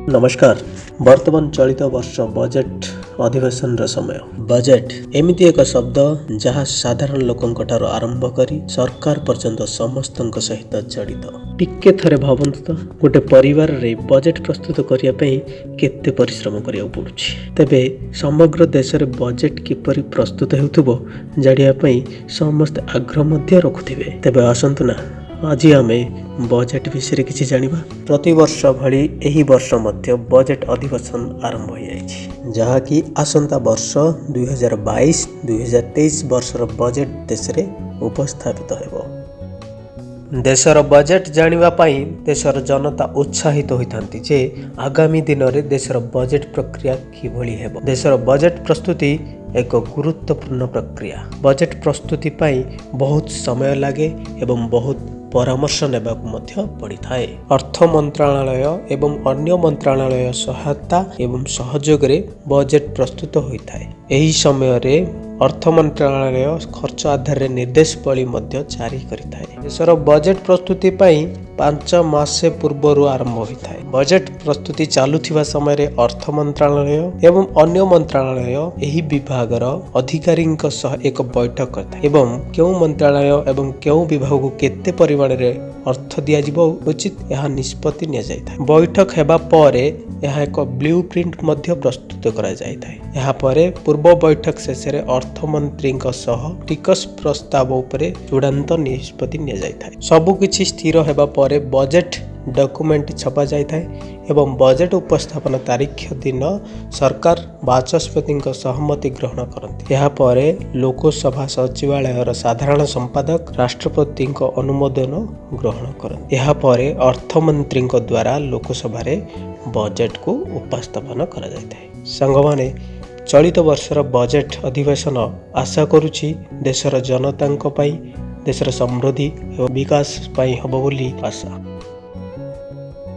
ନମସ୍କାର। ବର୍ତ୍ତମାନ ଚଳିତ ବର୍ଷ ବଜେଟ୍ ଅଧିବେଶନର ସମୟ। ବଜେଟ୍ ଏମିତି ଏକ ଶବ୍ଦ ଯାହା ସାଧାରଣ ଲୋକଙ୍କ ଠାରୁ ଆରମ୍ଭ କରି ସରକାର ପର୍ଯ୍ୟନ୍ତ ସମସ୍ତଙ୍କ ସହିତ ଜଡ଼ିତ। ଟିକେ ଥରେ ଭାବନ୍ତୁ ତ, ଗୋଟେ ପରିବାରରେ ବଜେଟ୍ ପ୍ରସ୍ତୁତ କରିବା ପାଇଁ କେତେ ପରିଶ୍ରମ କରିବାକୁ ପଡ଼ୁଛି। ତେବେ ସମଗ୍ର ଦେଶରେ ବଜେଟ୍ କିପରି ପ୍ରସ୍ତୁତ ହେଉଥିବ ଜାଣିବା ପାଇଁ ସମସ୍ତେ ଆଗ୍ରହ ମଧ୍ୟ ରଖୁଥିବେ। ତେବେ ଆସନ୍ତୁ ନା, ଆଜି ଆମେ ବଜେଟ୍ ବିଷୟରେ କିଛି ଜାଣିବା। ପ୍ରତିବର୍ଷ ଭଳି ଏହି ବର୍ଷ ମଧ୍ୟ ବଜେଟ୍ ଅଧିବେଶନ ଆରମ୍ଭ ହୋଇଯାଇଛି, ଯାହାକି ଆସନ୍ତା ବର୍ଷ 2022 2023 ବର୍ଷର ବଜେଟ୍ ଦେଶରେ ଉପସ୍ଥାପିତ ହେବ। ଦେଶର ବଜେଟ୍ ଜାଣିବା ପାଇଁ ଦେଶର ଜନତା ଉତ୍ସାହିତ ହୋଇଥାନ୍ତି ଯେ ଆଗାମୀ ଦିନରେ ଦେଶର ବଜେଟ୍ ପ୍ରକ୍ରିୟା କିଭଳି ହେବ। ଦେଶର ବଜେଟ୍ ପ୍ରସ୍ତୁତି ଏକ ଗୁରୁତ୍ୱପୂର୍ଣ୍ଣ ପ୍ରକ୍ରିୟା। ବଜେଟ୍ ପ୍ରସ୍ତୁତି ପାଇଁ ବହୁତ ସମୟ ଲାଗେ ଏବଂ ବହୁତ ପରାମର୍ଶ ନେବାକୁ ମଧ୍ୟ ପଡ଼ିଥାଏ। ଅର୍ଥ ମନ୍ତ୍ରଣାଳୟ ଏବଂ ଅନ୍ୟ ମନ୍ତ୍ରଣାଳୟ ସହାୟତା ଏବଂ ସହଯୋଗରେ ବଜେଟ୍ ପ୍ରସ୍ତୁତ ହୋଇଥାଏ। ଏହି ସମୟରେ ଅର୍ଥ ମନ୍ତ୍ରଣାଳୟ ଖର୍ଚ୍ଚ ଆଧାରରେ ନିର୍ଦ୍ଦେଶାବଳୀ ମଧ୍ୟ ଜାରି କରିଥାଏ। ଦେଶର ବଜେଟ୍ ପ୍ରସ୍ତୁତି ପାଇଁ 5 ମାସ ପୂର୍ବରୁ ଆରମ୍ଭ ହୋଇଥାଏ। ବଜେଟ୍ ପ୍ରସ୍ତୁତି ଚାଲୁଥିବା ସମୟରେ ଅର୍ଥ ମନ୍ତ୍ରଣାଳୟ ଏବଂ ଅନ୍ୟ ମନ୍ତ୍ରଣାଳୟ ଏହି ବିଭାଗର ଅଧିକାରୀଙ୍କ ସହ ଏକ ବୈଠକ କରିଥାଏ ଏବଂ କେଉଁ ମନ୍ତ୍ରଣାଳୟ ଏବଂ କେଉଁ ବିଭାଗକୁ କେତେ ପରିମାଣରେ ଅର୍ଥ ଦିଆଯିବ ଉଚିତ, ଏହା ନିଷ୍ପତ୍ତି ନିଆଯାଇଥାଏ। ବୈଠକ ହେବା ପରେ ଏହା ଏକ ବ୍ଲୁ ପ୍ରିଣ୍ଟ ମଧ୍ୟ ପ୍ରସ୍ତୁତ କରାଯାଇଥାଏ। ଏହାପରେ ପୂର୍ବ ବୈଠକ ଶେଷରେ ଅର୍ଥମନ୍ତ୍ରୀଙ୍କ ସହ ଟିକସ ପ୍ରସ୍ତାବ ଉପରେ ଚୂଡ଼ାନ୍ତ ନିଷ୍ପତ୍ତି ନିଆଯାଇଥାଏ। ସବୁକିଛି ସ୍ଥିର ହେବା ପରେ ବଜେଟ୍ ଡକ୍ୟୁମେଣ୍ଟ ଛପାଯାଇଥାଏ ଏବଂ ବଜେଟ୍ ଉପସ୍ଥାପନ ତାରିଖ ଦିନ ସରକାର ବାଚସ୍ପତିଙ୍କ ସହମତି ଗ୍ରହଣ କରନ୍ତି। ଏହାପରେ ଲୋକସଭା ସଚିବାଳୟର ସାଧାରଣ ସମ୍ପାଦକ ରାଷ୍ଟ୍ରପତିଙ୍କ ଅନୁମୋଦନ ଗ୍ରହଣ କରନ୍ତି। ଏହାପରେ ଅର୍ଥମନ୍ତ୍ରୀଙ୍କ ଦ୍ୱାରା ଲୋକସଭାରେ ବଜେଟ୍କୁ ଉପସ୍ଥାପନ କରାଯାଇଥାଏ। ସାଙ୍ଗମାନେ, ଚଳିତ ବର୍ଷର ବଜେଟ୍ ଅଧିବେଶନ ଆଶା କରୁଛି ଦେଶର ଜନତାଙ୍କ ପାଇଁ, ଦେଶର ସମୃଦ୍ଧି ଏବଂ ବିକାଶ ପାଇଁ ହେବ ବୋଲି ଆଶା।